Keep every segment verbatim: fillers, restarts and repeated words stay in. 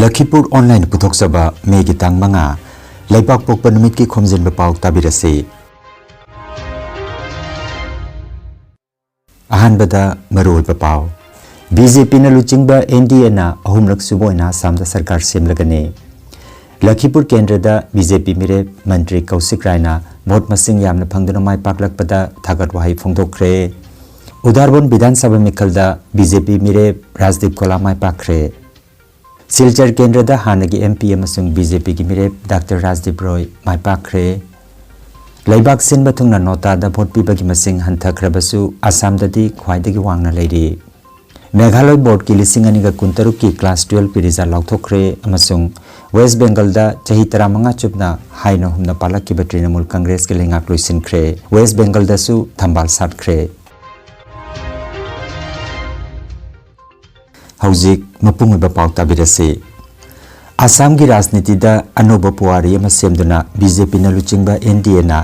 ꯂꯈꯤꯄꯨꯔ online ꯄꯨꯊꯣꯛꯆꯕ ꯃꯦꯒꯤ ꯇꯥꯡ ꯃꯉꯥ, ꯂꯩꯕꯥꯛ ꯄꯣꯛꯄ ꯅꯨꯃꯤꯠꯀꯤ ꯈꯣꯝꯖꯤꯟꯕ ꯄꯥꯎ ꯇꯥꯕꯤꯔꯁꯤ꯫ ꯑꯍꯥꯟꯕꯗ ꯃꯔꯨꯑꯣꯏꯕ ꯄꯥꯎ꯫ ꯕꯤ ꯖꯦ ꯄꯤꯅ ꯂꯨꯆꯤꯡꯕ ꯑꯦꯟ ꯗꯤ ꯑꯦꯅ ꯑꯍꯨꯝꯂꯛ ꯁꯨꯕ ꯑꯣꯏꯅ ꯑꯁꯥꯝꯗ ꯁꯔꯀꯥꯔ ꯁꯦꯝꯂꯒꯅꯤ꯫ ꯂꯈꯤꯄꯨꯔ ꯀꯦꯟꯗ꯭ꯔꯗ ꯕꯤ ꯖꯦ ꯄꯤ ꯃꯤꯔꯦꯞ ꯃꯟꯇ꯭ꯔꯤ ꯀꯧꯁꯤꯛ ꯔꯥꯏꯅ ꯚꯣꯠ ꯃꯁꯤꯡ ꯌꯥꯝꯅ ꯐꯪꯗꯨꯅ ꯃꯥꯏ ꯄꯥꯛꯂꯛꯄꯗ ꯊꯥꯒꯠ ꯋꯥꯍꯩ ꯐꯣꯡꯗꯣꯛꯈ꯭ꯔꯦ꯫ ꯎꯗꯥꯔꯕꯣꯟ ꯕꯤꯙꯥꯟ ꯁꯚꯥ ꯃꯤꯈꯜꯗ ꯕꯤ ꯖꯦ ꯄꯤ ꯃꯤꯔꯦꯞ ꯔꯥꯖꯗꯤꯞ ꯀꯣꯂꯥ ꯃꯥꯏ ꯄꯥꯛꯈ꯭ꯔꯦ꯫ ꯁꯤꯜꯆꯔ ꯀꯦꯟꯗ꯭ꯔꯗ ꯍꯥꯟꯅꯒꯤ ꯑꯦꯝ ꯄꯤ ꯑꯃꯁꯨꯡ ꯕꯤ ꯖꯦ ꯄꯤꯒꯤ ꯃꯤꯔꯦꯞ ꯗꯥꯛꯇꯔ ꯔꯥꯖꯗꯤꯞ ꯔꯣꯏ ꯃꯥꯏ ꯄꯥꯛꯈ꯭ꯔꯦ꯫ ꯂꯩꯕꯥꯛ ꯁꯤꯟꯕ ꯊꯨꯡꯅ ꯅꯣꯇꯥꯗ ꯚꯣꯠ ꯄꯤꯕꯒꯤ ꯃꯁꯤꯡ ꯍꯟꯊꯈ꯭ꯔꯕꯁꯨ ꯑꯁꯥꯝꯗꯗꯤ ꯈ꯭ꯋꯥꯏꯗꯒꯤ ꯋꯥꯡꯅ ꯂꯩꯔꯤ꯫ ꯃꯦꯘꯥꯂꯣꯏ ꯕꯣꯔꯗꯀꯤ ꯂꯤꯁꯤꯡ ꯑꯅꯤꯒ ꯀꯨꯟꯇꯔꯨꯛꯀꯤ ꯀ꯭ꯂꯥꯁ ꯇꯨꯋꯦꯜꯐꯀꯤ ꯔꯤꯖꯜ ꯂꯥꯎꯊꯣꯛꯈ꯭ꯔꯦ ꯑꯃꯁꯨꯡ ꯋꯦꯁ ꯕꯦꯡꯒꯜꯗ ꯆꯍꯤ ꯇꯔꯥꯃꯉꯥ ꯆꯨꯞꯅ ꯍꯥꯏꯅ ꯍꯨꯝꯅ ꯄꯥꯜꯂꯛꯈꯤꯕ ꯇ꯭ꯔꯤꯅꯃꯨꯜ ꯀꯪꯒ꯭ꯔꯦꯁꯀꯤ ꯂꯩꯉꯥꯛ ꯂꯣꯏꯁꯤꯟꯈ꯭ꯔꯦ꯫ ꯋꯦꯁ ꯕꯦꯡꯒꯜꯗꯁꯨ ꯊꯝꯕꯥꯜ ꯁꯥꯠꯈ꯭ꯔꯦ꯫ ꯍꯧꯖꯤꯛ ꯃꯄꯨꯡ ꯑꯣꯏꯕ ꯄꯥꯎ ꯇꯥꯕꯤꯔꯁꯤ꯫ ꯑꯁꯥꯝꯒꯤ ꯔꯥꯖꯅꯤꯇꯤꯗ ꯑꯅꯧꯕ ꯄꯨꯋꯥꯔꯤ ꯑꯃ ꯁꯦꯝꯗꯨꯅ ꯕꯤ ꯖꯦ ꯄꯤꯅ ꯂꯨꯆꯤꯡꯕ ꯑꯦꯟ ꯗꯤ ꯑꯦꯅ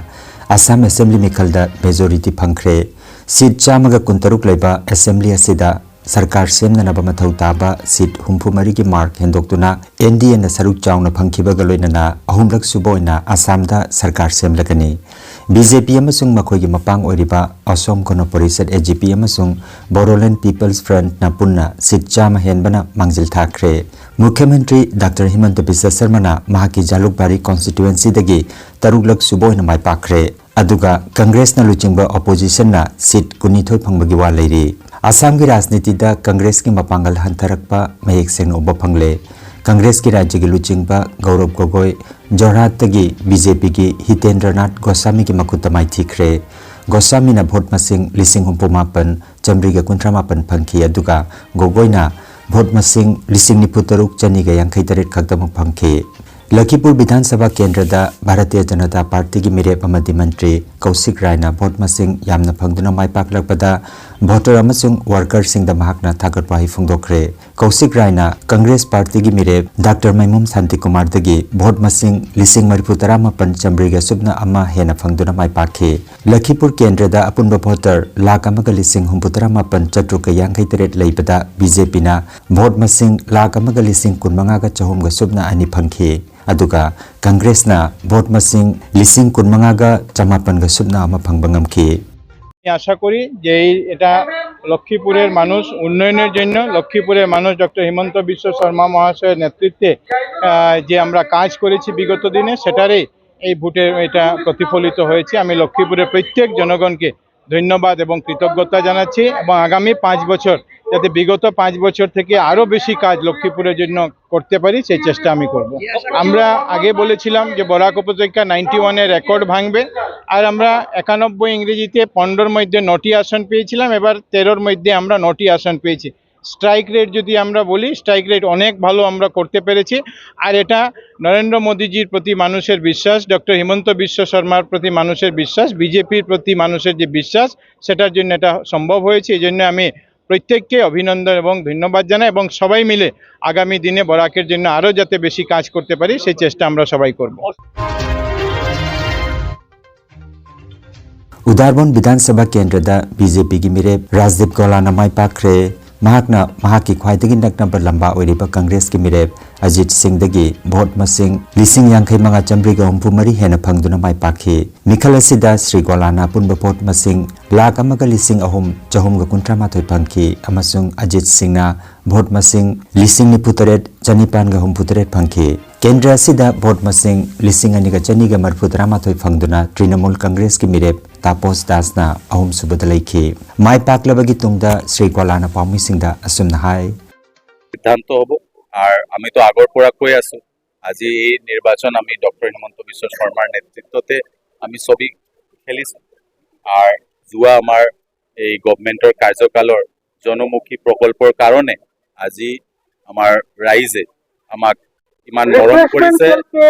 ꯑꯁꯥꯝ ꯑꯦꯁꯦꯝꯕ꯭ꯂꯤ ꯃꯤꯈꯜꯗ ꯃꯦꯖꯣꯔꯤꯇꯤ ꯐꯪꯈ꯭ꯔꯦ꯫ ꯁꯤꯠ ꯆꯥꯝꯃꯒ ꯀꯨꯟꯇꯔꯨꯛ ꯂꯩꯕ ꯑꯦꯁꯦꯝꯕ꯭ꯂꯤ ꯑꯁꯤꯗ ꯁꯔꯀꯥꯔ ꯁꯦꯝꯅꯅꯕ ꯃꯊꯧ ꯇꯥꯕ ꯁꯤꯠ ꯍꯨꯝꯐꯨ ꯃꯔꯤꯒꯤ ꯃꯥꯔꯛ ꯍꯦꯟꯗꯣꯛꯇꯨꯅ ꯑꯦꯟ ꯗꯤ ꯑꯦꯅ ꯁꯔꯨꯛ ꯆꯥꯎꯅ ꯐꯪꯈꯤꯕꯒ ꯂꯣꯏꯅꯅ ꯑꯍꯨꯝꯂꯛ ꯁꯨꯕ ꯑꯣꯏꯅ ꯑꯁꯥꯝꯗ ꯁꯔꯀꯥꯔ ꯁꯦꯝꯂꯒꯅꯤ꯫ ꯕꯤ ꯖꯦ ꯄꯤ ꯑꯃꯁꯨꯡ ꯃꯈꯣꯏꯒꯤ ꯃꯄꯥꯡ ꯑꯣꯏꯔꯤꯕ ꯑꯁꯣꯝ ꯒꯣꯅ ꯄꯣꯔꯤꯁꯠ, ꯑꯦ ꯖꯤ ꯄꯤ, ꯑꯃꯁꯨꯡ ꯕꯣꯔꯣꯂꯦꯟ ꯄꯤꯄꯜꯁ ꯐ꯭ꯔꯟꯠꯅ ꯄꯨꯟꯅ ꯁꯤꯠ ꯆꯥꯝꯃ ꯍꯦꯟꯕꯅ ꯃꯥꯡꯖꯤꯜ ꯊꯥꯈ꯭ꯔꯦ꯫ ꯃꯨꯈ꯭ꯌ ꯃꯟꯇ꯭ꯔꯤ ꯗꯥꯛꯇꯔ ꯍꯤꯃꯟꯇ ꯕꯤꯁ꯭ꯋ ꯁꯔꯃꯅ ꯃꯍꯥꯛꯀꯤ ꯖꯥꯂꯨꯛꯕꯥꯔꯤ ꯀꯣꯟꯁꯇꯤꯇ꯭ꯋꯦꯟꯁꯤꯗꯒꯤ ꯇꯔꯨꯛꯂꯛ ꯁꯨꯕ ꯑꯣꯏꯅ ꯃꯥꯏ ꯄꯥꯛꯈ꯭ꯔꯦ꯫ ꯑꯗꯨꯒ ꯀꯪꯒ꯭ꯔꯦꯁꯅ ꯂꯨꯆꯤꯡꯕ ꯑꯣꯄꯣꯖꯤꯁꯟꯅ ꯁꯤꯠ ꯀꯨꯟꯅꯤꯊꯣꯏ ꯐꯪꯕꯒꯤ ꯋꯥ ꯂꯩꯔꯤ꯫ ꯑꯁꯥꯝꯒꯤ ꯔꯥꯖꯅꯤꯇꯤꯗ ꯀꯪꯒ꯭ꯔꯦꯁꯀꯤ ꯃꯄꯥꯡꯒꯜ ꯍꯟꯊꯔꯛꯄ ꯃꯌꯦꯛ ꯁꯦꯡꯅ ꯎꯕ ꯐꯪꯂꯦ꯫ ꯀꯪꯒ꯭ꯔꯦꯁꯀꯤ ꯔꯥꯖ꯭ꯌꯒꯤ ꯂꯨꯆꯤꯡꯕ ꯒꯧꯔꯕ ꯒꯣꯒꯣꯏ, ꯖꯣꯔꯍꯥꯠꯇꯒꯤ ꯕꯤ ꯖꯦ ꯄꯤꯒꯤ ꯍꯤꯇꯦꯟꯗ꯭ꯔꯅꯥꯊ ꯒꯣꯁꯥꯃꯤꯒꯤ ꯃꯈꯨꯠꯇ ꯃꯥꯏꯊꯤꯈ꯭ꯔꯦ꯫ ꯒꯣꯁꯥꯃꯤꯅ ꯚꯣꯠ ꯃꯁꯤꯡ ꯂꯤꯁꯤꯡ ꯍꯨꯝꯐꯨ ꯃꯥꯄꯟ ꯆꯥꯃꯔꯤꯒ ꯀꯨꯟꯊ꯭ꯔꯥ ꯃꯥꯄꯟ ꯐꯪꯈꯤ, ꯑꯗꯨꯒ ꯒꯣꯒꯣꯏꯅ ꯚꯣꯠ ꯃꯁꯤꯡ ꯂꯤꯁꯤꯡ ꯅꯤꯐꯨ ꯇꯔꯨꯛ ꯆꯅꯤꯒ ꯌꯥꯡꯈꯩ ꯇꯔꯦꯠ ꯈꯛꯇꯃꯛ ꯐꯪꯈꯤ꯫ ꯂꯈꯤꯄꯨꯔ ꯕꯤꯙꯥꯟ ꯁꯚꯥ ꯀꯦꯟꯗ꯭ꯔꯗ ꯚꯥꯔꯇꯤꯌ ꯖꯅꯇꯥ ꯄꯥꯔꯇꯤꯒꯤ ꯃꯤꯔꯦꯞ ꯑꯃꯗꯤ ꯃꯟꯇ꯭ꯔꯤ ꯀꯧꯁꯤꯛ ꯔꯥꯏꯅ ꯚꯣꯠ ꯃꯁꯤꯡ ꯌꯥꯝꯅ ꯐꯪꯗꯨꯅ ꯃꯥꯏ ꯄꯥꯛꯂꯛꯄꯗ ꯚꯣꯇꯔ ꯑꯃꯁꯨꯡ ꯋꯥꯔꯀꯔꯁꯤꯡꯗ ꯃꯍꯥꯛꯅ ꯊꯥꯒꯠ ꯋꯥꯍꯩ ꯐꯣꯡꯗꯣꯛꯈ꯭ꯔꯦ꯫ ꯀꯧꯁꯤꯛ ꯔꯥꯏꯅ ꯀꯪꯒ꯭ꯔꯦꯁ ꯄꯥꯔꯇꯤꯒꯤ ꯃꯤꯔꯦꯞ ꯗꯥꯛꯇꯔ ꯃꯥꯏꯃꯨꯝ ꯁꯥꯟꯇꯤꯀꯨꯃꯥꯔꯗꯒꯤ ꯚꯣꯠ ꯃꯁꯤꯡ ꯂꯤꯁꯤꯡ ꯃꯔꯤꯐꯨ ꯇꯔꯥ ꯃꯥꯄꯟ ꯆꯥꯃ꯭ꯔꯤꯒ ꯁꯨꯞꯅ ꯑꯃ ꯍꯦꯟꯅ ꯐꯪꯗꯨꯅ ꯃꯥꯏ ꯄꯥꯛꯈꯤ꯫ ꯂꯈꯤꯄꯨꯔ ꯀꯦꯟꯗ꯭ꯔꯗ ꯑꯄꯨꯟꯕ ꯚꯣꯇꯔ ꯂꯥꯈ ꯑꯃꯒ ꯂꯤꯁꯤꯡ ꯍꯨꯝꯐꯨꯇꯔꯥ ꯃꯥꯄꯟ ꯆꯥꯇ꯭ꯔꯨꯛꯀ ꯌꯥꯡꯈꯩ ꯇꯔꯦꯠ ꯂꯩꯕꯗ ꯕꯤ ꯖꯦ ꯄꯤꯅ ꯚꯣꯠ ꯃꯁꯤꯡ ꯂꯥꯈ ꯑꯃꯒ ꯂꯤꯁꯤꯡ ꯀꯨꯟꯃꯉꯥꯒ ꯆꯍꯨꯝꯒ ꯁꯨꯞꯅ ꯑꯅꯤ ꯐꯪꯈꯤ꯫ ꯑꯗꯨꯒ ꯀꯪꯒ꯭ꯔꯦꯁꯅ ꯚꯣꯠ ꯃꯁꯤꯡ ꯂꯤꯁꯤꯡ ꯀꯨꯟꯃꯉꯥꯒ ꯆꯃꯥꯄꯟꯒ ꯁꯨꯞꯅ ꯑꯃ ꯐꯪꯕ ꯉꯝꯈꯤ꯫ আমি আশা করি যে এই এটা লক্ষ্মীপুরের মানুষ উন্নয়নের জন্য, লক্ষ্মীপুরের মানুষ ডক্টর হিমন্ত বিশ্ব শর্মা মহাশয়ের নেতৃত্বে আহ, যে আমরা কাজ করেছি বিগত দিনে, সেটারই এই ভোটে এটা প্রতিফলিত হয়েছে। আমি লক্ষ্মীপুরের প্রত্যেক জনগণকে ধন্যবাদ এবং কৃতজ্ঞতা জানাচ্ছি এবং আগামী পাঁচ বছর যাতে বিগত পাঁচ বছর থেকে আরও বেশি কাজ লক্ষ্মীপুরের জন্য করতে পারি, সেই চেষ্টা আমি করব। আমরা আগে বলেছিলাম যে বরাক উপত্যকা নাইনটি ওয়ানের রেকর্ড ভাঙবে, আর আমরা একানব্বই ইংরেজিতে পনেরোর মধ্যে নটি আসন পেয়েছিলাম, এবার তেরোর মধ্যে আমরা নটি আসন পেয়েছি। স্ট্রাইক রেট যদি আমরা বলি, স্ট্রাইক রেট অনেক ভালো আমরা করতে পেরেছি। আর এটা নরেন্দ্র মোদীজির প্রতি মানুষের বিশ্বাস, ডক্টর হিমন্ত বিশ্ব শর্মার প্রতি মানুষের বিশ্বাস, বিজেপির প্রতি মানুষের যে বিশ্বাস, সেটার জন্য এটা সম্ভব হয়েছে। এই জন্য আমি প্রত্যেককে অভিনন্দন এবং ধন্যবাদ জানাই এবং সবাই মিলে আগামী দিনে বরাকের জন্য আরও যাতে বেশি কাজ করতে পারি, সেই চেষ্টা আমরা সবাই করব। ꯎꯗꯥꯔꯕꯣꯟ ꯕꯤꯙꯥꯟ ꯁꯚꯥ ꯀꯦꯟꯗ꯭ꯔꯗ ꯕꯤ ꯖꯦ ꯄꯤꯒꯤ ꯃꯤꯔꯦꯞ ꯔꯥꯖꯗꯤꯞ ꯒꯣꯂꯥꯅ ꯃꯥꯏ ꯄꯥꯛꯈ꯭ꯔꯦ꯫ ꯃꯍꯥꯛꯅ ꯃꯍꯥꯛꯀꯤ ꯈ꯭ꯋꯥꯏꯗꯒꯤ ꯅꯛꯅꯕ ꯂꯝꯕꯥ ꯑꯣꯏꯔꯤꯕ ꯀꯪꯒ꯭ꯔꯦꯁꯀꯤ ꯃꯤꯔꯦꯞ ꯑꯖꯤꯠ ꯁꯤꯡꯗꯒꯤ ꯚꯣꯠ ꯃꯁꯤꯡ ꯂꯤꯁꯤꯡ ꯌꯥꯡꯈꯩ ꯃꯉꯥ ꯆꯥꯃ꯭ꯔꯤꯒ ꯍꯨꯝꯐꯨ ꯃꯔꯤ ꯍꯦꯟꯅ ꯐꯪꯗꯨꯅ ꯃꯥꯏ ꯄꯥꯛꯈꯤ꯫ ꯃꯤꯈꯜ ꯑꯁꯤꯗ ꯁ꯭ꯔꯤ ꯒꯣꯂꯥꯅ ꯑꯄꯨꯟꯕ ꯚꯣꯠ ꯃꯁꯤꯡ ꯂꯥꯈ ꯑꯃꯒ ꯂꯤꯁꯤꯡ ꯑꯍꯨꯝ ꯆꯍꯨꯝꯒ ꯀꯨꯟꯊ꯭ꯔꯥ ꯃꯥꯊꯣꯏ ꯐꯪꯈꯤ ꯑꯃꯁꯨꯡ ꯑꯖꯤꯠ ꯁꯤꯡꯅ ꯚꯣꯠ ꯃꯁꯤꯡ ꯂꯤꯁꯤꯡ ꯅꯤꯐꯨ ꯇꯔꯦꯠ ꯆꯅꯤꯄꯥꯟꯒ ꯍꯨꯝꯐꯨ ꯇꯔꯦꯠ ꯐꯪꯈꯤ꯫ ꯀꯦꯟꯗ꯭ꯔ ꯑꯁꯤꯗ ꯚꯣꯠ ꯃꯁꯤꯡ ꯂꯤꯁꯤꯡ ꯑꯅꯤꯒ ꯆꯅꯤꯒ ꯃꯔꯤꯐꯨ ꯇꯔꯥ ꯃꯥꯊꯣꯏ ꯐꯪꯗꯨꯅ ꯇ꯭ꯔꯤꯅꯃꯨꯜ ꯀꯪꯒ꯭ꯔꯦꯁꯀꯤ ꯃꯤꯔꯦꯞ ꯇꯥꯄꯣꯁ ꯗꯥꯁꯅ ꯑꯍꯨꯝꯁꯨꯕꯗ ꯂꯩꯈꯤ꯫ ꯃꯥꯏ ꯄꯥꯛꯂꯕꯒꯤ ꯇꯨꯡꯗ ꯁ꯭ꯔꯤ ꯒꯣꯂꯥꯅ ꯄꯥꯎꯃꯤꯁꯤꯡꯗ ꯑꯁꯨꯝꯅ ꯍꯥꯏ꯫ সিদ্ধান্ত হ'ব। আৰু আমিতো আগৰ পৰা কৈ আছো, আজি এই নিৰ্বাচন আমি ডক্টৰ হিমন্ত বিশ্ব শৰ্মাৰ নেতৃত্বতে আমি ছবি খেলিছো। আৰু যোৱা আমাৰ এই গভমেণ্টৰ কাৰ্যকালৰ জনমুখী প্ৰকল্পৰ কাৰণে আজি আমাৰ ৰাইজে আমাক ইমান মৰম কৰিছে।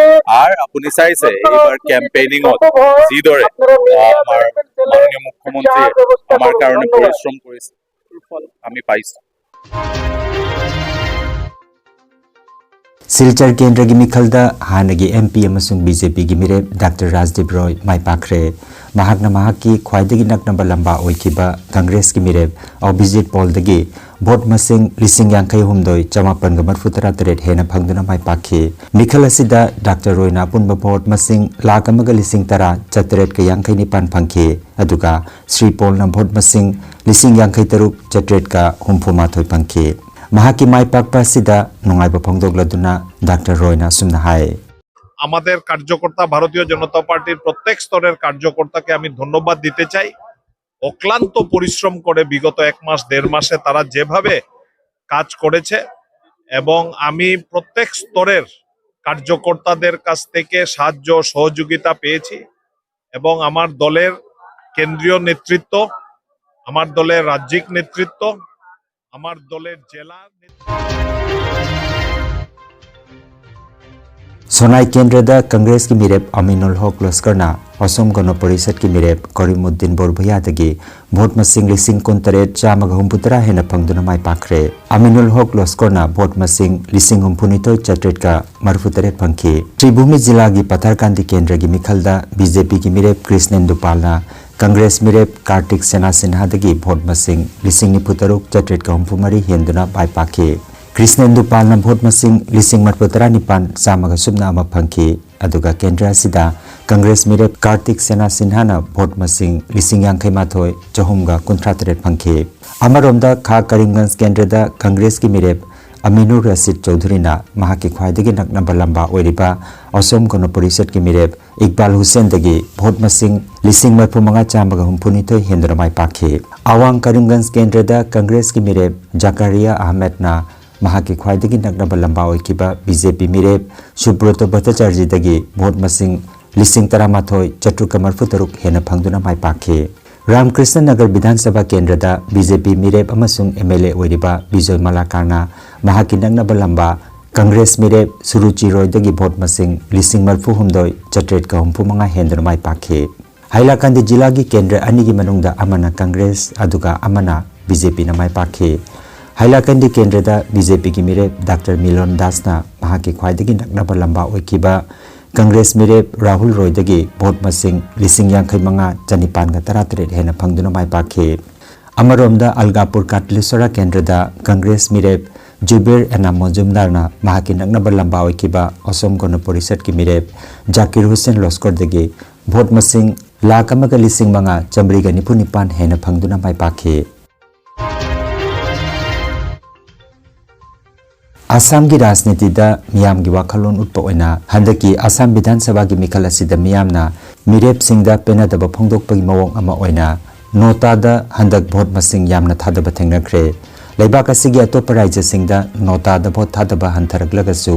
আৰু আপুনি চাইছে এইবাৰ কেম্পেইনিঙত যিদৰে, আহ, আমাৰ মাননীয় মুখ্যমন্ত্ৰীয়ে আমাৰ কাৰণে পৰিশ্ৰম কৰিছে, আমি পাইছো। ꯁꯤꯜꯆꯔ ꯀꯦꯟꯗ꯭ꯔꯒꯤ ꯃꯤꯈꯜꯗ ꯍꯥꯟꯅꯒꯤ ꯑꯦꯝ ꯄꯤ ꯑꯃꯁꯨꯡ ꯕꯤ ꯖꯦ ꯄꯤꯒꯤ ꯃꯤꯔꯦꯞ ꯗꯥꯛꯇꯔ ꯔꯥꯖꯗꯤꯞ ꯔꯣꯏ ꯃꯥꯏ ꯄꯥꯛꯈ꯭ꯔꯦ꯫ ꯃꯍꯥꯛꯅ ꯃꯍꯥꯛꯀꯤ ꯈ꯭ꯋꯥꯏꯗꯒꯤ ꯅꯛꯅꯕ ꯂꯝꯕꯥ ꯑꯣꯏꯈꯤꯕ ꯀꯪꯒ꯭ꯔꯦꯁꯀꯤ ꯃꯤꯔꯦꯞ ꯑꯚꯤꯖꯤꯠ ꯄꯣꯜꯗꯒꯤ ꯚꯣꯠ ꯃꯁꯤꯡ ꯂꯤꯁꯤꯡ ꯌꯥꯡꯈꯩ ꯍꯨꯝꯗꯣꯏ ꯆꯃꯥꯄꯟꯒ ꯃꯔꯤꯐꯨ ꯇꯔꯥ ꯇꯔꯦꯠ ꯍꯦꯟꯅ ꯐꯪꯗꯨꯅ ꯃꯥꯏ ꯄꯥꯛꯈꯤ꯫ ꯃꯤꯈꯜ ꯑꯁꯤꯗ ꯗꯥꯛꯇꯔ ꯔꯣꯏꯅ ꯑꯄꯨꯟꯕ ꯚꯣꯠ ꯃꯁꯤꯡ ꯂꯥꯈ ꯑꯃꯒ ꯂꯤꯁꯤꯡ ꯇꯔꯥ ꯆꯥꯇꯔꯦꯠꯀ ꯌꯥꯡꯈꯩ ꯅꯤꯄꯥꯟ ꯐꯪꯈꯤ꯫ ꯑꯗꯨꯒ ꯁ꯭ꯔꯤ ꯄꯣꯜꯅ ꯚꯣꯠ ꯃꯁꯤꯡ ꯂꯤꯁꯤꯡ ꯌꯥꯡꯈꯩ ꯇꯔꯨꯛ ꯆꯥꯇ꯭ꯔꯦꯠꯀ ꯍꯨꯝꯐꯨ ꯃꯥꯊꯣꯏ ꯐꯪꯈꯤ꯫ ꯃꯍꯥꯛꯀꯤ ꯃꯥꯏ ꯄꯥꯛꯄ ꯑꯁꯤꯗ ꯅꯨꯡꯉꯥꯏꯕ ꯐꯣꯡꯗꯣꯛꯂꯗꯨꯅ ꯗꯥꯛꯇꯔ ꯔꯣꯏꯅ ꯑꯁꯨꯝꯅ ꯍꯥꯏ꯫ আমাদের কার্যকর্তা, ভারতীয় জনতা পার্টির প্রত্যেক স্তরের কার্যকর্তাকে আমি ধন্যবাদ দিতে চাই। অক্লান্ত পরিশ্রম করে বিগত এক মাস দেড় মাসে তারা যেভাবে কাজ করেছে, এবং আমি প্রত্যেক স্তরের কার্যকর্তাদের কাছ থেকে সাহায্য সহযোগিতা পেয়েছি, এবং আমার দলের কেন্দ্রীয় নেতৃত্ব, আমার দলের রাজ্যিক নেতৃত্ব, আমার দলের জেলা নেতৃত্ব। ꯁꯣꯅꯥꯏ ꯀꯦꯟꯗ꯭ꯔꯗ ꯀꯪꯒ꯭ꯔꯦꯁꯀꯤ ꯃꯤꯔꯦꯞ ꯑꯃꯤꯅꯨꯜ ꯍꯣꯛ ꯂꯣꯁꯀꯔꯅ ꯑꯁꯣꯝ ꯒꯅ ꯄꯔꯤꯁꯠꯀꯤ ꯃꯤꯔꯦꯞ ꯀꯔꯤꯃꯨꯗꯗꯤꯟ ꯕꯣꯔꯚꯨꯌꯥꯗꯒꯤ ꯚꯣꯠ ꯃꯁꯤꯡ ꯂꯤꯁꯤꯡ ꯀꯨꯟꯇꯔꯦꯠ ꯆꯥꯝꯃꯒ ꯍꯨꯝꯐꯨꯇꯔꯥ ꯍꯦꯟꯅ ꯐꯪꯗꯨꯅ ꯃꯥꯏ ꯄꯥꯛꯈ꯭ꯔꯦ꯫ ꯑꯃꯤꯅꯨꯜ ꯍꯣꯛ ꯂꯣꯁꯀꯔꯅ ꯚꯣꯠ ꯃꯁꯤꯡ ꯂꯤꯁꯤꯡ ꯍꯨꯝꯐꯨꯅꯤꯊꯣꯏ ꯆꯥꯇ꯭ꯔꯦꯠꯀ ꯃꯔꯤꯐꯨꯇꯔꯦꯠ ꯐꯪꯈꯤ꯫ ꯁ꯭ꯔꯤꯚꯨꯃꯤ ꯖꯤꯂꯥꯒꯤ ꯄꯊꯔꯀꯥꯟꯗꯤ ꯀꯦꯟꯗ꯭ꯔꯒꯤ ꯃꯤꯈꯜꯗ ꯕꯤ ꯖꯦ ꯄꯤꯒꯤ ꯃꯤꯔꯦꯞ ꯀ꯭ꯔꯤꯁꯅꯦꯟꯗꯨ ꯄꯥꯜꯅ ꯀꯪꯒ꯭ꯔꯦꯁ ꯃꯤꯔꯦꯞ ꯀꯥꯔꯇꯤꯛ ꯁꯦꯅꯥ ꯁꯤꯟꯍꯥꯗꯒꯤ ꯚꯣꯠ ꯃꯁꯤꯡ ꯂꯤꯁꯤꯡ ꯅꯤꯐꯨ ꯇꯔꯨꯛ ꯆꯥꯇ꯭ꯔꯦꯠꯀ ꯍꯨꯝꯐꯨ ꯃꯔꯤ ꯍꯦꯟꯗꯨꯅ ꯃꯥꯏ ꯄꯥꯛꯈꯤ꯫ ꯀ꯭ꯔꯤꯁꯅꯦꯟꯗꯨ ꯄꯥꯜꯅ ꯚꯣꯠ ꯃꯁꯤꯡ ꯂꯤꯁꯤꯡ ꯃꯔꯤꯐꯨ ꯇꯔꯥ ꯅꯤꯄꯥꯟ ꯆꯥꯝꯃꯒ ꯁꯨꯞꯅ ꯑꯃ ꯐꯪꯈꯤ꯫ ꯑꯗꯨꯒ ꯀꯦꯟꯗ꯭ꯔ ꯑꯁꯤꯗ ꯀꯪꯒ꯭ꯔꯦꯁ ꯃꯤꯔꯦꯞ ꯀꯥꯔꯇꯤꯛ ꯁꯦꯅꯥ ꯁꯤꯟꯍꯥꯅ ꯚꯣꯠ ꯃꯁꯤꯡ ꯂꯤꯁꯤꯡ ꯌꯥꯡꯈꯩ ꯃꯥꯊꯣꯏ ꯆꯍꯨꯝꯒ ꯀꯨꯟꯊ꯭ꯔꯥ ꯇꯔꯦꯠ ꯐꯪꯈꯤ꯫ ꯑꯃꯔꯣꯝꯗ ꯈꯥ ꯀꯔꯤꯝꯒꯟꯖ ꯀꯦꯟꯗ꯭ꯔꯗ ꯀꯪꯒ꯭ꯔꯦꯁꯀꯤ ꯃꯤꯔꯦꯞ ꯑꯃꯤꯅꯨꯔ ꯔꯁꯤꯗ ꯆꯧꯙꯨꯔꯤꯅ ꯃꯍꯥꯛꯀꯤ ꯈ꯭ꯋꯥꯏꯗꯒꯤ ꯅꯛꯅꯕ ꯂꯝꯕꯥ ꯑꯣꯏꯔꯤꯕ ꯑꯁꯣꯝ ꯒꯅ ꯄꯔꯤꯁꯠꯀꯤ ꯃꯤꯔꯦꯞ ꯏꯛꯕꯥꯜ ꯍꯨꯁꯦꯟꯗꯒꯤ ꯚꯣꯠ ꯃꯁꯤꯡ ꯂꯤꯁꯤꯡ ꯃꯔꯤꯐꯨ ꯃꯉꯥ ꯆꯥꯝꯃꯒ ꯍꯨꯝꯐꯨꯅꯤꯊꯣꯏ ꯍꯦꯟꯗꯨꯅ ꯃꯥꯏ ꯄꯥꯛꯈꯤ꯫ ꯑꯋꯥꯡ ꯀꯔꯤꯝꯒꯟꯖ ꯀꯦꯟꯗ꯭ꯔꯗ ꯀꯪꯒ꯭ꯔꯦꯁꯀꯤ ꯃꯤꯔꯦꯞ ꯖꯀꯥꯔꯤꯌꯥ ꯑꯍꯃꯦꯗꯅ ꯃꯍꯥꯛꯀꯤ ꯈ꯭ꯋꯥꯏꯗꯒꯤ ꯅꯛꯅꯕ ꯂꯝꯕꯥ ꯑꯣꯏꯈꯤꯕ ꯕꯤ ꯖꯦ ꯄꯤ ꯃꯤꯔꯦꯞ ꯁꯨꯕ꯭ꯔꯇꯣ ꯚꯠꯇꯥꯆꯥꯔꯖꯤꯗꯒꯤ ꯚꯣꯠ ꯃꯁꯤꯡ ꯂꯤꯁꯤꯡ ꯇꯔꯥꯃꯥꯊꯣꯏ ꯆꯥꯇ꯭ꯔꯨꯛꯀ ꯃꯔꯤꯐꯨ ꯇꯔꯨꯛ ꯍꯦꯟꯅ ꯐꯪꯗꯨꯅ ꯃꯥꯏ ꯄꯥꯛꯈꯤ꯫ ꯔꯥꯝꯀ꯭ꯔꯤꯁꯅ ꯅꯒꯔ ꯕꯤꯙꯥꯟ ꯁꯚꯥ ꯀꯦꯟꯗ꯭ꯔꯗ ꯕꯤ ꯖꯦ ꯄꯤ ꯃꯤꯔꯦꯞ ꯑꯃꯁꯨꯡ ꯑꯦꯝ ꯑꯦꯜ ꯑꯦ ꯑꯣꯏꯔꯤꯕ ꯕꯤꯖꯣꯏ ꯃꯂꯥꯀꯥꯔꯅ ꯃꯍꯥꯛꯀꯤ ꯅꯛꯅꯕ ꯂꯝꯕꯥ ꯀꯪꯒ꯭ꯔꯦꯁ ꯃꯤꯔꯦꯞ ꯁꯨꯔꯨꯆꯤ ꯔꯣꯏꯗꯒꯤ ꯚꯣꯠ ꯃꯁꯤꯡ ꯂꯤꯁꯤꯡ ꯃꯔꯤꯐꯨ ꯍꯨꯝꯗꯣꯏ ꯆꯥꯇ꯭ꯔꯦꯠꯀ ꯍꯨꯝꯐꯨ ꯃꯉꯥ ꯍꯦꯟꯗꯨꯅ ꯃꯥꯏ ꯄꯥꯛꯈꯤ꯫ ꯍꯥꯏꯂꯥꯀꯟꯗꯤ ꯖꯤꯂꯥꯒꯤ ꯀꯦꯟꯗ꯭ꯔ ꯑꯅꯤꯒꯤ ꯃꯅꯨꯡꯗ ꯑꯃꯅ ꯀꯪꯒ꯭ꯔꯦꯁ ꯑꯗꯨꯒ ꯑꯃꯅ ꯕꯤ ꯖꯦ ꯄꯤꯅ ꯃꯥꯏ ꯄꯥꯛꯈꯤ꯫ ꯍꯥꯏꯂꯥꯀꯟꯗꯤ ꯀꯦꯟꯗ꯭ꯔꯗ ꯕꯤ ꯖꯦ ꯄꯤꯒꯤ ꯃꯤꯔꯦꯞ ꯗꯥꯛꯇꯔ ꯃꯤꯂꯣꯟ ꯗꯥꯁꯅ ꯃꯍꯥꯛꯀꯤ ꯈ꯭ꯋꯥꯏꯗꯒꯤ ꯅꯛꯅꯕ ꯂꯝꯕꯥ ꯑꯣꯏꯈꯤꯕ ꯀꯪꯒ꯭ꯔꯦꯁ ꯃꯤꯔꯦꯞ ꯔꯥꯍꯨꯜ ꯔꯣꯏꯗꯒꯤ ꯚꯣꯠ ꯃꯁꯤꯡ ꯂꯤꯁꯤꯡ ꯌꯥꯡꯈꯩ ꯃꯉꯥ ꯆꯅꯤꯄꯥꯟꯒ ꯇꯔꯥꯇꯔꯦꯠ ꯍꯦꯟꯅ ꯐꯪꯗꯨꯅ ꯃꯥꯏ ꯄꯥꯛꯈꯤ꯫ ꯑꯃꯔꯣꯝꯗ ꯑꯜꯒꯥꯄꯨꯔ ꯀꯥꯠꯂꯤꯁꯣꯔꯥ ꯀꯦꯟꯗ꯭ꯔꯗ ꯀꯪꯒ꯭ꯔꯦꯁ ꯃꯤꯔꯦꯞ ꯖꯨꯕꯦꯔ ꯑꯦꯅꯥꯝ ꯃꯣꯖꯨꯝꯗꯥꯔꯅ ꯃꯍꯥꯛꯀꯤ ꯅꯛꯅꯕ ꯂꯝꯕꯥ ꯑꯣꯏꯈꯤꯕ ꯑꯁꯣꯝ ꯒꯣꯅ ꯄꯣꯔꯤꯁꯠꯀꯤ ꯃꯤꯔꯦꯞ ꯖꯥꯀꯤꯔ ꯍꯨꯁꯦꯟ ꯂꯣꯁꯀꯣꯔꯗꯒꯤ ꯚꯣꯠ ꯃꯁꯤꯡ ꯂꯥꯈ ꯑꯃꯒ ꯂꯤꯁꯤꯡ ꯃꯉꯥ ꯆꯥꯃꯔꯤꯒ ꯅꯤꯐꯨ ꯅꯤꯄꯥꯟ ꯍꯦꯟꯅ ꯐꯪꯗꯨꯅ ꯃꯥꯏ ꯄꯥꯛꯈꯤ꯫ ꯑꯁꯥꯝꯒꯤ ꯔꯥꯖꯅꯤꯇꯤꯗ ꯃꯤꯌꯥꯝꯒꯤ ꯋꯥꯈꯜꯂꯣꯟ ꯎꯠꯄ ꯑꯣꯏꯅ ꯍꯟꯗꯛꯀꯤ ꯑꯁꯥꯝ ꯕꯤꯙꯥꯟ ꯁꯚꯥꯒꯤ ꯃꯤꯈꯜ ꯑꯁꯤꯗ ꯃꯤꯌꯥꯝꯅ ꯃꯤꯔꯦꯞꯁꯤꯡꯗ ꯄꯦꯟꯅꯗꯕ ꯐꯣꯡꯗꯣꯛꯄꯒꯤ ꯃꯑꯣꯡ ꯑꯃ ꯑꯣꯏꯅ ꯅꯣꯇꯥꯗ ꯍꯟꯗꯛ ꯚꯣꯠ ꯃꯁꯤꯡ ꯌꯥꯝꯅ ꯊꯥꯗꯕ ꯊꯦꯡꯅꯈ꯭ꯔꯦ꯫ ꯂꯩꯕꯥꯛ ꯑꯁꯤꯒꯤ ꯑꯇꯣꯞꯄ ꯔꯥꯖ꯭ꯌꯁꯤꯡꯗ ꯅꯣꯇꯥꯗ ꯚꯣꯠ ꯊꯥꯗꯕ ꯍꯟꯊꯔꯛꯂꯒꯁꯨ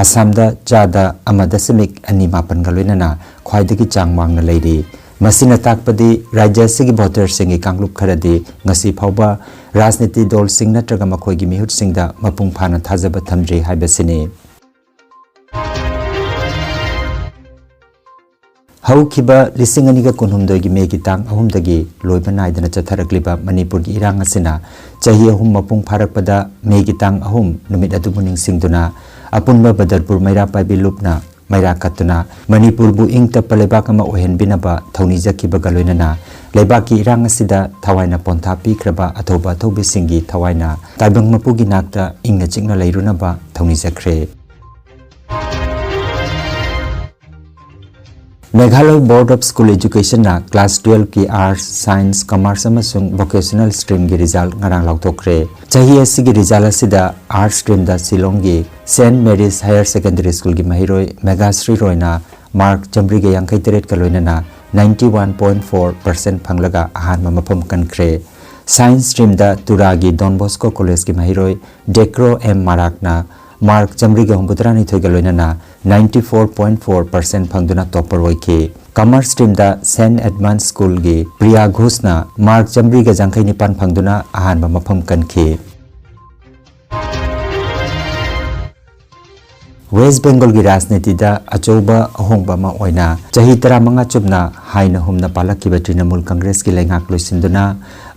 ꯑꯁꯥꯝꯗ ꯆꯥꯗ ꯑꯃ ꯗꯁꯃꯤꯛ ꯑꯅꯤ ꯃꯥꯄꯟꯒ ꯂꯣꯏꯅꯅ ꯈ꯭ꯋꯥꯏꯗꯒꯤ ꯆꯥꯡ ꯋꯥꯡꯅ ꯂꯩꯔꯤ꯫ ꯃꯁꯤꯅ ꯇꯥꯛꯄꯗꯤ ꯔꯥꯖ꯭ꯌ ꯑꯁꯤꯒꯤ ꯚꯣꯇꯔꯁꯤꯡꯒꯤ ꯀꯥꯡꯂꯨꯞ ꯈꯔꯗꯤ ꯉꯁꯤ ꯐꯥꯎꯕ ꯔꯥꯖꯅꯤꯇꯤ ꯗꯜꯁꯤꯡ ꯅꯠꯇ꯭ꯔꯒ ꯃꯈꯣꯏꯒꯤ ꯃꯤꯍꯨꯠꯁꯤꯡꯗ ꯃꯄꯨꯡ ꯐꯥꯅ ꯊꯥꯖꯕ ꯊꯝꯗ꯭ꯔꯤ ꯍꯥꯏꯕꯁꯤꯅꯤ꯫ ꯍꯧꯈꯤꯕ ꯂꯤꯁꯤꯡ ꯑꯅꯤꯒ ꯀꯨꯟꯍꯨꯝꯗꯣꯏꯒꯤ ꯃꯦꯒꯤ ꯇꯥꯡ ꯑꯍꯨꯝꯗꯒꯤ ꯂꯣꯏꯕ ꯅꯥꯏꯗꯅ ꯆꯠꯊꯔꯛꯂꯤꯕ ꯃꯅꯤꯄꯨꯔꯒꯤ ꯏꯔꯥꯡ ꯑꯁꯤꯅ ꯆꯍꯤ ꯑꯍꯨꯝ ꯃꯄꯨꯡ ꯐꯥꯔꯛꯄꯗ ꯃꯦꯒꯤ ꯇꯥꯡ ꯑꯍꯨꯝ ꯅꯨꯃꯤꯠ ꯑꯗꯨꯕꯨ ꯅꯤꯡꯁꯤꯡꯗꯨꯅ ꯑꯄꯨꯟꯕ ꯕꯗꯔꯄꯨꯔ ꯃꯩꯔꯥ ꯄꯥꯏꯕꯤ ꯂꯨꯞꯅ ꯃꯩꯔꯥ ꯀꯠꯇꯨꯅ ꯃꯅꯤꯄꯨꯔꯕꯨ ꯏꯪ ꯇꯞꯄ ꯂꯩꯕꯥꯛ ꯑꯃ ꯑꯣꯏꯍꯟꯕꯤꯅꯕ ꯊꯧꯅꯤꯖꯈꯤꯕꯒ ꯂꯣꯏꯅꯅ ꯂꯩꯕꯥꯛꯀꯤ ꯏꯔꯥꯡ ꯑꯁꯤꯗ ꯊꯋꯥꯏꯅ ꯄꯣꯟꯊꯥ ꯄꯤꯈ꯭ꯔꯕ ꯑꯊꯧꯕ ꯑꯊꯧꯕꯤꯁꯤꯡꯒꯤ ꯊꯋꯥꯏꯅ ꯇꯥꯏꯕꯪ ꯃꯄꯨꯒꯤ ꯅꯥꯛꯇ ꯏꯪꯅ ꯆꯤꯛꯅ ꯂꯩꯔꯨꯅꯕ ꯊꯧꯅꯤꯖꯈ꯭ꯔꯦ꯫ ꯃꯦꯘꯥꯂꯣꯏ ꯕꯣꯔꯗ ꯑꯣꯐ ꯁ꯭ꯀꯨꯜ ꯑꯦꯖꯨꯀꯦꯁꯟꯅ ꯀ꯭ꯂꯥꯁ ꯇꯨꯋꯦꯜꯐꯀꯤ ꯑꯥꯔꯠꯁ, ꯁꯥꯏꯟꯁ, ꯀꯃꯔꯁ ꯑꯃꯁꯨꯡ ꯚꯣꯀꯦꯁꯅꯦꯜ ꯁ꯭ꯇ꯭ꯔꯤꯝꯒꯤ ꯔꯤꯖꯜꯠ ꯉꯔꯥꯡ ꯂꯥꯎꯊꯣꯛꯈ꯭ꯔꯦ꯫ ꯆꯍꯤ ꯑꯁꯤꯒꯤ ꯔꯤꯖꯜꯠ ꯑꯁꯤꯗ ꯑꯥꯔꯠꯁ ꯁ꯭ꯇ꯭ꯔꯤꯝꯗ ꯁꯤꯂꯣꯡꯒꯤ ꯁꯦꯟꯠ ꯃꯦꯔꯤꯁ ꯍꯥꯌꯔ ꯁꯦꯀꯦꯟꯗꯔꯤ ꯁ꯭ꯀꯨꯜꯒꯤ ꯃꯍꯩꯔꯣꯏ ꯃꯦꯘꯥꯁ꯭ꯔꯤ ꯔꯣꯏꯅ ꯃꯥꯔꯛ ꯆꯥꯃꯔꯤꯒ ꯌꯥꯡꯈꯩ ꯇꯔꯦꯠꯀ ꯂꯣꯏꯅꯅ ninety one point four percent ꯐꯪꯂꯒ ꯑꯍꯥꯟꯕ ꯃꯐꯝ ꯀꯟꯈ꯭ꯔꯦ꯫ ꯁꯥꯏꯟꯁ ꯁ꯭ꯇ꯭ꯔꯤꯝꯗ ꯇꯨꯔꯥꯒꯤ ꯗꯣꯟ ꯕꯣꯁꯀꯣ ꯀꯣꯂꯦꯖꯀꯤ ꯃꯍꯩꯔꯣꯏ ꯗꯦꯀ꯭ꯔꯣ ꯑꯦꯝ ꯃꯥꯔꯥꯛꯅ ꯃꯥꯔꯛ ꯆꯥꯃꯔꯤꯒ ꯍꯨꯝꯐꯨꯇꯔꯥꯅꯤꯊꯣꯏꯒ ꯂꯣꯏꯅꯅ ninety four point four percent ꯐꯪꯗꯨꯅ ꯇꯣꯞꯄꯔ ꯑꯣꯏꯈꯤ꯫ ꯀꯃꯔꯁ ꯁ꯭ꯇ꯭ꯔꯤꯝꯗ ꯁꯦꯟꯠ ꯑꯦꯗꯃꯟ ꯁ꯭ꯀꯨꯜꯒꯤ ꯄ꯭ꯔꯤꯌꯥ ꯘꯣꯁꯅ ꯃꯥꯔꯛ ꯆꯥꯃꯔꯤꯒ ꯌꯥꯡꯈꯩ ꯅꯤꯄꯥꯟ ꯐꯪꯗꯨꯅ ꯑꯍꯥꯟꯕ ꯃꯐꯝ ꯀꯟꯈꯤ꯫ ꯋꯦꯁ꯭ꯠ ꯕꯦꯡꯒꯜꯒꯤ ꯔꯥꯖꯅꯤꯇꯤꯗ ꯑꯆꯧꯕ ꯑꯍꯣꯡꯕ ꯑꯃ ꯑꯣꯏꯅ ꯆꯍꯤ ꯇꯔꯥꯃꯉꯥ ꯆꯨꯞꯅ ꯍꯥꯏꯅ ꯍꯨꯝꯅ ꯄꯥꯜꯂꯛꯈꯤꯕ ꯇ꯭ꯔꯤꯅꯃꯨꯜ ꯀꯪꯒ꯭ꯔꯦꯁꯀꯤ ꯂꯩꯉꯥꯛ ꯂꯣꯏꯁꯤꯟꯗꯨꯅ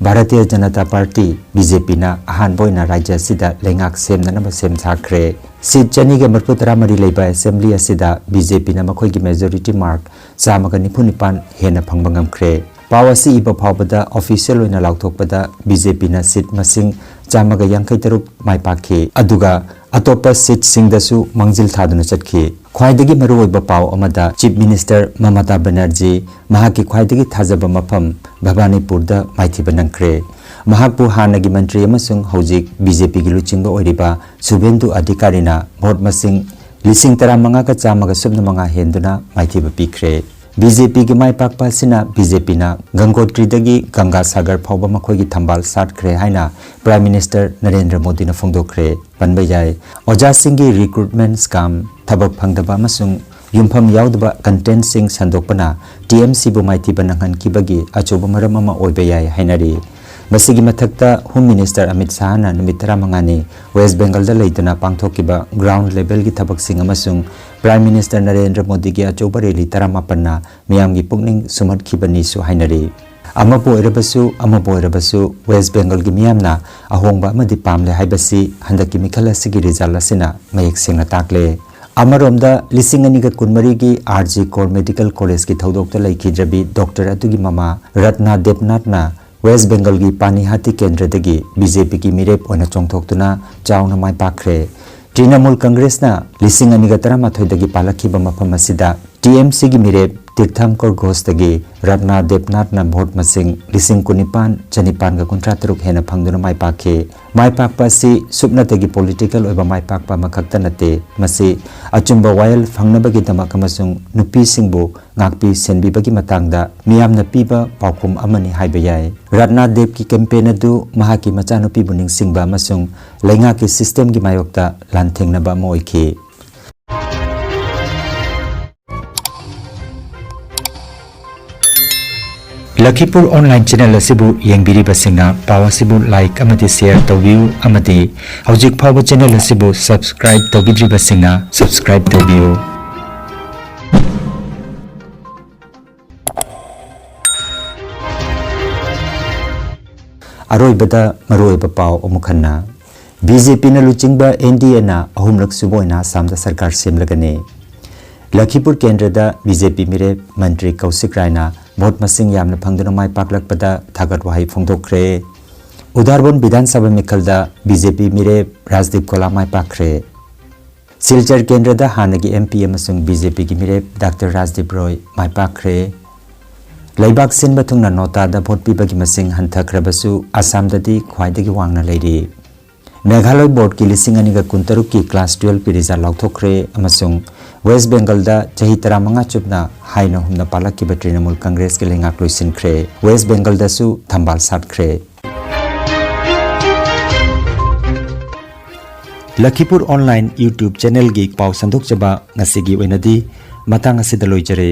Bharatiya Janata party, B J ꯄꯤꯅ ꯑꯍꯥꯟꯕ ꯑꯣꯏꯅ ꯔꯥꯖ꯭ꯌ ꯑꯁꯤꯗ ꯂꯩꯉꯥꯛ ꯁꯦꯝꯅꯅꯕ ꯁꯦꯝ ꯁꯥꯈ꯭ꯔꯦ꯫ ꯁꯤꯠ ꯆꯅꯤꯒ ꯃꯔꯤꯐꯨ ꯇꯔꯥꯃꯔꯤ ꯂꯩꯕ ꯑꯦꯁꯦꯝꯕ꯭ꯂꯤ ꯑꯁꯤꯗ ꯕꯤ ꯖꯦ ꯄꯤꯅ ꯃꯈꯣꯏꯒꯤ ꯃꯦꯖꯣꯔꯤꯇꯤ ꯃꯥꯔꯛ ꯆꯥꯝꯃꯒ ꯅꯤꯐꯨ ꯅꯤꯄꯥꯟ ꯍꯦꯟꯅ ꯐꯪꯕ ꯉꯝꯈ꯭ꯔꯦ꯫ ꯄꯥꯎ ꯑꯁꯤ ꯏꯕ ꯐꯥꯎꯕꯗ ꯑꯣꯐꯤꯁꯤꯌꯦꯜ ꯑꯣꯏꯅ ꯂꯥꯎꯊꯣꯛꯄꯗ ꯕꯤ ꯖꯦ ꯄꯤꯅ ꯁꯤꯠ ꯃꯁꯤꯡ ꯆꯥꯝꯃꯒ ꯌꯥꯡꯈꯩ ꯇꯔꯨꯛ ꯃꯥꯏ ꯄꯥꯛꯈꯤ, ꯑꯗꯨꯒ ꯑꯇꯣꯞꯄ ꯁꯤꯠꯁꯤꯡꯗꯁꯨ ꯃꯥꯡꯖꯤꯜ ꯊꯥꯗꯨꯅ ꯆꯠꯈꯤ꯫ ꯈ꯭ꯋꯥꯏꯗꯒꯤ ꯃꯔꯨꯑꯣꯏꯕ ꯄꯥꯎ ꯑꯃꯗ ꯆꯤꯐ ꯃꯤꯅꯤꯁꯇꯔ ꯃꯃꯇꯥ ꯕꯦꯅꯔꯖꯤ ꯃꯍꯥꯛꯀꯤ ꯈ꯭ꯋꯥꯏꯗꯒꯤ ꯊꯥꯖꯕ ꯃꯐꯝ ꯚꯕꯥꯅꯤꯄꯨꯔꯗ ꯃꯥꯏꯊꯤꯕ ꯅꯪꯈ꯭ꯔꯦ꯫ ꯃꯍꯥꯛꯄꯨ ꯍꯥꯟꯅꯒꯤ ꯃꯟꯇ꯭ꯔꯤ ꯑꯃꯁꯨꯡ ꯍꯧꯖꯤꯛ ꯕꯤ ꯖꯦ ꯄꯤꯒꯤ ꯂꯨꯆꯤꯡꯕ ꯑꯣꯏꯔꯤꯕ ꯁꯨꯚꯦꯟꯗꯨ ꯑꯙꯤꯀꯥꯔꯤꯅ ꯚꯣꯠ ꯃꯁꯤꯡ ꯂꯤꯁꯤꯡ ꯇꯔꯥꯃꯉꯥꯒ ꯆꯥꯝꯃꯒ ꯁꯨꯞꯅ ꯃꯉꯥ ꯍꯦꯟꯗꯨꯅ ꯃꯥꯏꯊꯤꯕ ꯄꯤꯈ꯭ꯔꯦ꯫ ꯕꯤ ꯖꯦ ꯄꯤꯒꯤ ꯃꯥꯏ ꯄꯥꯛꯄ ꯑꯁꯤꯅ ꯕꯤ ꯖꯦ ꯄꯤꯅ ꯒꯪꯒꯣꯇ꯭ꯔꯤꯗꯒꯤ ꯒꯪꯒꯥ ꯁꯥꯒꯔ ꯐꯥꯎꯕ ꯃꯈꯣꯏꯒꯤ ꯊꯝꯕꯥꯜ ꯁꯥꯠꯈ꯭ꯔꯦ ꯍꯥꯏꯅ ꯄ꯭ꯔꯥꯏꯝ ꯃꯤꯅꯤꯁꯇꯔ ꯅꯔꯦꯟꯗ꯭ꯔ ꯃꯣꯗꯤꯅ ꯐꯣꯡꯗꯣꯛꯈ꯭ꯔꯦ꯫ ꯄꯟꯕ ꯌꯥꯏ, ꯑꯣꯖꯥꯁꯤꯡꯒꯤ ꯔꯤꯀ꯭ꯔꯨꯠꯃꯦꯟ ꯁ꯭ꯀꯥꯝ, ꯊꯕꯛ ꯐꯪꯗꯕ ꯑꯃꯁꯨꯡ ꯌꯨꯝꯐꯝ ꯌꯥꯎꯗꯕ ꯀꯟꯇꯦꯟꯁꯤꯡ ꯁꯟꯗꯣꯛꯄꯅ ꯇꯤ ꯑꯦꯝ ꯁꯤꯕꯨ ꯃꯥꯏꯊꯤꯕ ꯅꯪꯍꯟꯈꯤꯕꯒꯤ ꯑꯆꯧꯕ ꯃꯔꯝ ꯑꯃ ꯑꯣꯏꯕ ꯌꯥꯏ ꯍꯥꯏꯅꯔꯤ꯫ ꯃꯁꯤꯒꯤ ꯃꯊꯛꯇ ꯍꯣꯝ ꯃꯤꯅꯤꯁꯇꯔ ꯑꯃꯤꯠ ꯁꯥꯍꯅ ꯅꯨꯃꯤꯠ ꯇꯔꯥꯃꯉꯥꯅꯤ ꯋꯦꯁ꯭ꯠ ꯕꯦꯡꯒꯜꯗ ꯂꯩꯗꯨꯅ ꯄꯥꯡꯊꯣꯛꯈꯤꯕ ꯒ꯭ꯔꯥꯎꯟꯗ ꯂꯦꯚꯦꯜꯒꯤ ꯊꯕꯛꯁꯤꯡ ꯑꯃꯁꯨꯡ ꯄ꯭ꯔꯥꯏꯝ ꯃꯤꯅꯤꯁꯇꯔ ꯅꯔꯦꯟꯗ꯭ꯔ ꯃꯣꯗꯤꯒꯤ ꯑꯆꯧꯕ ꯔꯦꯂꯤ ꯇꯔꯥꯃꯥꯄꯟꯅ ꯃꯤꯌꯥꯝꯒꯤ ꯄꯨꯛꯅꯤꯡ ꯁꯨꯝꯍꯠꯈꯤꯕꯅꯤꯁꯨ ꯍꯥꯏꯅꯔꯤ꯫ ꯑꯃꯕꯨ ꯑꯣꯏꯔꯕꯁꯨ, ꯑꯃꯕꯨ ꯑꯣꯏꯔꯕꯁꯨ, ꯋꯦꯁ꯭ꯠ ꯕꯦꯡꯒꯜꯒꯤ ꯃꯤꯌꯥꯝꯅ ꯑꯍꯣꯡꯕ ꯑꯃꯗꯤ ꯄꯥꯝꯂꯦ ꯍꯥꯏꯕꯁꯤ ꯍꯟꯗꯛꯀꯤ ꯃꯤꯈꯜ ꯑꯁꯤꯒꯤ ꯔꯤꯖꯜ ꯑꯁꯤꯅ ꯃꯌꯦꯛ ꯁꯦꯡꯅ ꯇꯥꯛꯂꯦ꯫ ꯑꯃꯔꯣꯝꯗ, ꯂꯤꯁꯤꯡ ꯑꯅꯤꯒ ꯀꯨꯟꯃꯔꯤꯒꯤ ꯑꯥꯔ ꯖꯤ ꯀꯣꯔ ꯃꯦꯗꯤꯀꯦꯜ ꯀꯣꯂꯦꯖꯀꯤ ꯊꯧꯗꯣꯛꯇ ꯂꯩꯈꯤꯗ꯭ꯔꯕꯤ ꯗꯣꯛꯇꯔ ꯑꯗꯨꯒꯤ ꯃꯃꯥ ꯔꯠꯅꯥ ꯗꯦꯕꯅꯥꯊꯅ ꯋꯦꯁ꯭ꯠ ꯕꯦꯡꯒꯜꯒꯤ ꯄꯥꯅꯤꯍꯥꯇꯤ ꯀꯦꯟꯗ꯭ꯔꯗꯒꯤ ꯕꯤ ꯖꯦ ꯄꯤꯒꯤ ꯃꯤꯔꯦꯞ ꯑꯣꯏꯅ ꯆꯣꯡꯊꯣꯛꯇꯨꯅ ꯆꯥꯎꯅ ꯃꯥꯏ ꯄꯥꯛꯈ꯭ꯔꯦ꯫ ꯇ꯭ꯔꯤꯅꯃꯨꯜ ꯀꯪꯒ꯭ꯔꯦꯁꯅ ꯂꯤꯁꯤꯡ ꯑꯅꯤꯒ ꯇꯔꯥꯃꯥꯊꯣꯏꯗꯒꯤ ꯄꯥꯜꯂꯛꯈꯤꯕ ꯃꯐꯝ ꯑꯁꯤꯗ ꯇꯤ ꯑꯦꯝ ꯁꯤꯒꯤ ꯃꯤꯔꯦꯞ ꯇꯤꯔꯊꯪꯀꯔ ꯘꯣꯁꯇꯒꯤ ꯔꯠꯅꯥ ꯗꯦꯕꯅꯥꯊꯅ ꯚꯣꯠ ꯃꯁꯤꯡ ꯂꯤꯁꯤꯡ ꯀꯨꯟꯅꯤꯄꯥꯟ ꯆꯅꯤꯄꯥꯟꯒ ꯀꯨꯟꯊ꯭ꯔꯥ ꯇꯔꯨꯛ ꯍꯦꯟꯅ ꯐꯪꯗꯨꯅ ꯃꯥꯏ ꯄꯥꯛꯈꯤ꯫ ꯃꯥꯏ ꯄꯥꯛꯄ ꯑꯁꯤ ꯁꯨꯞꯅꯇꯒꯤ ꯄꯣꯂꯤꯇꯤꯀꯦꯜ ꯑꯣꯏꯕ ꯃꯥꯏ ꯄꯥꯛꯄ ꯑꯃꯈꯛꯇ ꯅꯠꯇꯦ, ꯃꯁꯤ ꯑꯆꯨꯝꯕ ꯋꯥꯌꯦꯜ ꯐꯪꯅꯕꯒꯤꯗꯃꯛ ꯑꯃꯁꯨꯡ ꯅꯨꯄꯤꯁꯤꯡꯕꯨ ꯉꯥꯛꯄꯤ ꯁꯦꯟꯕꯤꯕꯒꯤ ꯃꯇꯥꯡꯗ ꯃꯤꯌꯥꯝꯅ ꯄꯤꯕ ꯄꯥꯎꯈꯨꯝ ꯑꯃꯅꯤ ꯍꯥꯏꯕ ꯌꯥꯏ꯫ ꯔꯠꯅꯥ ꯗꯦꯕꯀꯤ ꯀꯦꯝꯄꯦꯟ ꯑꯗꯨ ꯃꯍꯥꯛꯀꯤ ꯃꯆꯥꯅꯨꯄꯤꯕꯨ ꯅꯤꯡꯁꯤꯡꯕ ꯑꯃꯁꯨꯡ ꯂꯩꯉꯥꯛꯀꯤ ꯁꯤꯁꯇꯦꯝꯒꯤ ꯃꯥꯌꯣꯛꯇ ꯂꯥꯟꯊꯦꯡꯅꯕ ꯑꯃ ꯑꯣꯏꯈꯤ꯫ ꯂꯈꯤꯄꯨꯔ ꯑꯣꯟꯂꯥꯏꯟ ꯆꯦꯅꯦꯜ ꯑꯁꯤꯕꯨ ꯌꯦꯡꯕꯤꯔꯤꯕꯁꯤꯡꯅ ꯄꯥꯎ ꯑꯁꯤꯕꯨ ꯂꯥꯏꯛ ꯑꯃꯗꯤ ꯁꯦꯌꯔ ꯇꯧꯕꯤꯌꯨ ꯑꯃꯗꯤ ꯍꯧꯖꯤꯛ ꯐꯥꯎꯕ ꯆꯦꯅꯦꯜ ꯑꯁꯤꯕꯨ ꯁꯕꯁꯀ꯭ꯔꯥꯏꯕ ꯇꯧꯕꯤꯗ꯭ꯔꯤꯕꯁꯤꯡꯅ ꯁꯕꯁꯀ꯭ꯔꯥꯏꯕ ꯇꯧꯕꯤꯌꯨ꯫ ꯑꯔꯣꯏꯕꯗ ꯃꯔꯨꯑꯣꯏꯕ ꯄꯥꯎ ꯑꯃꯨꯛ ꯍꯟꯅ꯫ ꯕꯤ ꯖꯦ ꯄꯤꯅ ꯂꯨꯆꯤꯡꯕ ꯑꯦꯟ ꯗꯤ ꯑꯦꯅ ꯑꯍꯨꯝꯂꯛ ꯁꯨꯕ ꯑꯣꯏꯅ ꯑꯁꯥꯝꯗ ꯁꯔꯀꯥꯔ ꯁꯦꯝꯂꯒꯅꯤ꯫ ꯂꯈꯤꯄꯨꯔ ꯀꯦꯟꯗ꯭ꯔꯗ ꯕꯤ ꯖꯦ ꯄꯤ ꯃꯤꯔꯦꯞ ꯃꯟꯇ꯭ꯔꯤ ꯀꯧꯁꯤꯛ ꯔꯥꯏꯅ ꯚꯣꯠ ꯃꯁꯤꯡ ꯌꯥꯝꯅ ꯐꯪꯗꯨꯅ ꯃꯥꯏ ꯄꯥꯛꯂꯛꯄꯗ ꯊꯥꯒꯠ ꯋꯥꯍꯩ ꯐꯣꯡꯗꯣꯛꯈ꯭ꯔꯦ꯫ ꯎꯗꯥꯔꯕꯣꯟ ꯕꯤꯙꯥꯟ ꯁꯚꯥ ꯃꯤꯈꯜꯗ ꯕꯤ ꯖꯦ ꯄꯤ ꯃꯤꯔꯦꯞ ꯔꯥꯖꯗꯤꯞ ꯀꯣꯂꯥ ꯃꯥꯏ ꯄꯥꯛꯈ꯭ꯔꯦ꯫ ꯁꯤꯜꯆꯔ ꯀꯦꯟꯗ꯭ꯔꯗ ꯍꯥꯟꯅꯒꯤ ꯑꯦꯝ ꯄꯤ ꯑꯃꯁꯨꯡ ꯕꯤ ꯖꯦ ꯄꯤꯒꯤ ꯃꯤꯔꯦꯞ ꯗꯥꯛꯇꯔ ꯔꯥꯖꯗꯤꯞ ꯔꯣꯏ ꯃꯥꯏ ꯄꯥꯛꯈ꯭ꯔꯦ꯫ ꯂꯩꯕꯥꯛ ꯁꯤꯟꯕ ꯊꯨꯡꯅ ꯅꯣꯇꯥꯗ ꯚꯣꯠ ꯄꯤꯕꯒꯤ ꯃꯁꯤꯡ ꯍꯟꯊꯈ꯭ꯔꯕꯁꯨ ꯑꯁꯥꯝꯗꯗꯤ ꯈ꯭ꯋꯥꯏꯗꯒꯤ ꯋꯥꯡꯅ ꯂꯩꯔꯤ꯫ ꯃꯦꯘꯥꯂꯣꯏ ꯕꯣꯔꯗꯀꯤ ꯂꯤꯁꯤꯡ ꯑꯅꯤꯒ ꯀꯨꯟꯇꯔꯨꯛꯀꯤ ꯀ꯭ꯂꯥꯁ ꯇꯨꯌꯦꯜꯐꯀꯤ ꯔꯤꯖꯜ ꯂꯥꯎꯊꯣꯛꯈ꯭ꯔꯦ ꯑꯃꯁꯨꯡ ꯋꯦꯁ ꯕꯦꯡꯒꯜꯗ ꯆꯍꯤ ꯇꯔꯥꯃꯉꯥ ꯆꯨꯞꯅ ꯍꯥꯏꯅ ꯍꯨꯝꯅ ꯄꯥꯜꯂꯛꯈꯤꯕ ꯇ꯭ꯔꯤꯅꯃꯨꯜ ꯀꯪꯒ꯭ꯔꯦꯁꯀꯤ ꯂꯩꯉꯥꯛ ꯂꯣꯏꯁꯤꯟꯈ꯭ꯔꯦ꯫ ꯋꯦꯁ ꯕꯦꯡꯒꯜꯗꯁꯨ ꯊꯝꯕꯥꯜ ꯁꯥꯠꯈ꯭ꯔꯦ꯫ ꯂꯈꯤꯄꯨꯔ ꯑꯣꯟꯂꯥꯏꯟ ꯌꯨꯇ꯭ꯌꯨꯕ ꯆꯦꯅꯦꯜꯒꯤ ꯄꯥꯎ ꯁꯟꯗꯣꯛꯆꯕ ꯉꯁꯤꯒꯤ ꯑꯣꯏꯅꯗꯤ ꯃꯇꯥꯡ ꯑꯁꯤꯗ ꯂꯣꯏꯖꯔꯦ꯫